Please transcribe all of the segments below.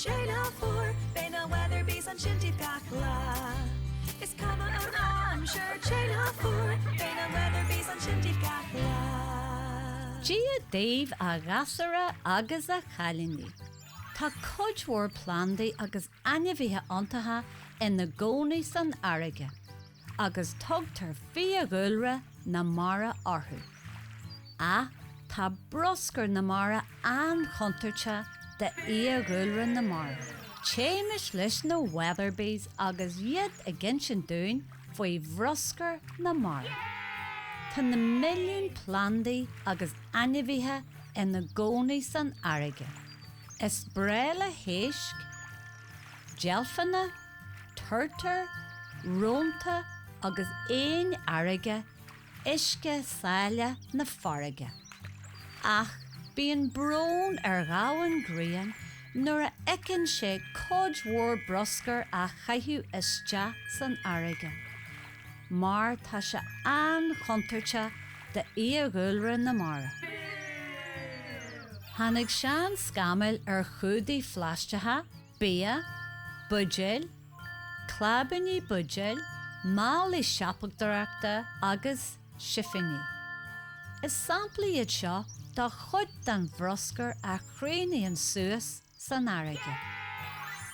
sé ná fuar, beidh na Weatherbies ansin daoibh gach lá. Is cuma an aimsir, te ná fuar, beidh na Weatherbies ansin daoibh gach lá. Dia daoibh a ghasúra agus a chailíní. Tá cuid mhór plandaí agus ainmhithe iontacha ina gcónaí san fharraige agus tugtar fiadhúlra na mara orthu. Ach tá bruscar na mara an-chontúirteach d'fhiadhúlra na mara. Téimis leis na Weatherbies agus iad ag insint dúinn faoi bhruscar na mara. Tá na milliúin plandaí agus ainmhithe ina gcónaí san fharraige. Is breá le héisc, deilfeanna, turtair, rónta agus éin fharraige uisce sáile na farraige. Ach bíonn brón ar ghamhain grian nuair a fheiceann sé cuid mhór bruscair á chaitheamh isteach san fharraige, mar tá sé an-chontúirteach d'fhiadhúlra na mara. Tháinig sean-scamaill ar chumhdaigh phlaisteacha, bia, buidéil, claibíní buidéil, málaí siopadóireachta agus sifíní. Is samplaí iad seo de chuid den bhruscar a chríochnaíonn suas san fharraige.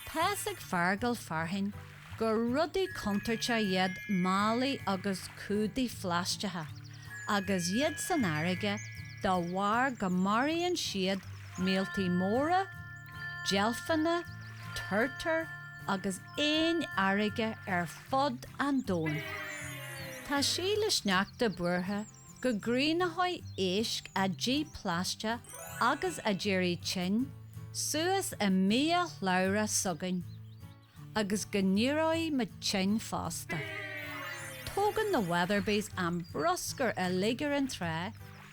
Tá's ag Feargal Fearthainn gur rudaí contúirteacha iad málaí agus cumhdaigh phlaisteacha agus iad san fharraige de bharr go maraíonn siad míoltaí móra, deilfeanna, turtair agus éin fharraige ar fud an domhain. Tá Síle Sneachta buartha go gcríochnóidh éisc a d'ith plaisteach agus a d'éirigh tinn suas i mbiashlabhra s'againn agus go n-éireoidh muid tinn fosta. Tógann na Weatherbies an bruscar uilig ar an trá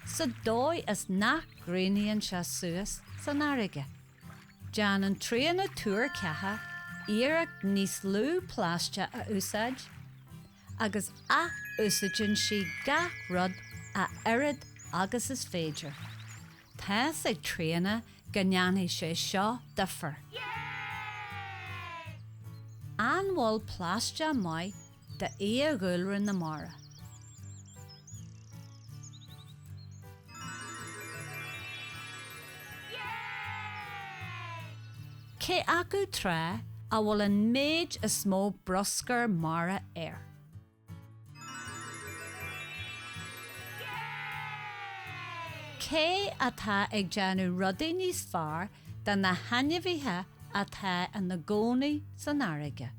sa dóigh is nach gcríochnaíonn sé suas san fharraige. Déanann Tríona Tuar Ceatha iarracht níos lú plaisteach a úsáid agus ath-úsáideann sí gach rud a oiread agus is féidir. Tá's ag Tríona go ndéanfaidh sé seo difear. An bhfuil plaisteach maith d'fhiadhúlra na mara. Cé acu trá a bhfuil an méid is mó bruscar mara air? Cé atá ag déanamh rudaí níos fearr do na hainmhithe atá ina gcónaí san fharraige?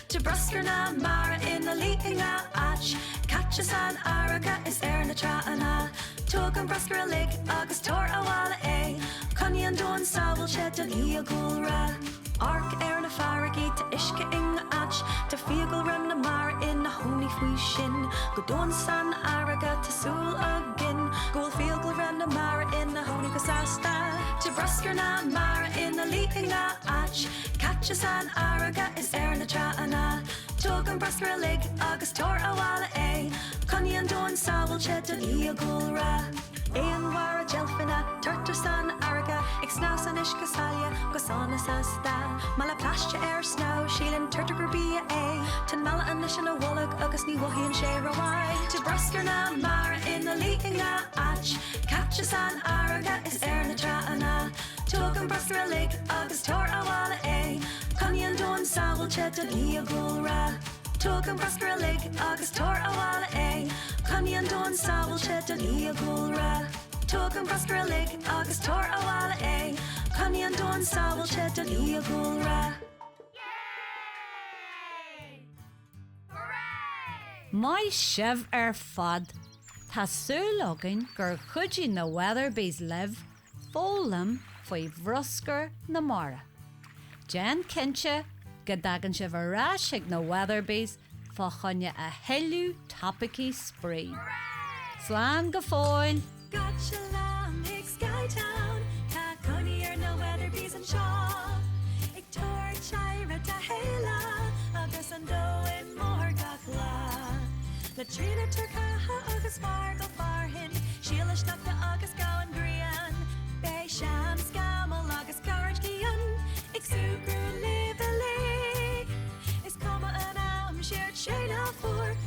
Tá bruscar na mara ina luí i ngach áit, caite san fharraige is ar na tránna. Tóg an bruscar uilig agus tabhair abhaile é, coinnigh an domhan sábháilte don fhiadhúlra. Amharc ar na farraigí, tá uisce i ngach áit, tá fiadhúlra na mara ina chónaí faoi sin. Go domhain san fharraige, tá súil againn go bhfuil fiadhúlra na mara ina chónaí go sásta. Tá bruscar na mara ina luí i ngach áit, caite san fharraige is ar na tránna. Tóg an bruscar uilig agus tabhair abhaile é, coinnigh an domhan sábháilte don fhiadhúlra. Éin mhara, deilfeanna, turtair san fharraige, ag snámh san uisce sáile go sona sásta. Mála plaisteach ar snámh, síleann turtar gur bia é. Tá an mála anois ina bholg agus ní mhothaíonn sé rómhaith. Tá bruscar na mara ina luí i ngach áit, caite san fharraige is ar na tránna. Tóg an bruscar uilig agus tabhair abhaile é, coinnigh an domhan sábháilte don fhiadhúlra. Tóg an bruscar uilig agus tabhair abhaile é, coinnigh an domhan sábháilte don fhiadhúlra. Tóg an bruscar uilig agus tabhair abhaile é, coinnigh an domhan sábháilte don fhiadhúlra. Maith sibh ar fad! Tá súil againn gur chuidigh na Weatherbies libh foghlaim faoi bhruscar na mara. Déan cinnte go dtagann sibh ar ais chuig na Weatherbies fá choinne a thuilleadh topaicí spraoi. Slán go fóill! Gotcha liom chuig Skytown Tá cónaí ar na Weatherbies anseo Ag tabhairt aire dá chéile agus. Le trína túr catha agus fear go fearthainn, Síol an sneachta agus.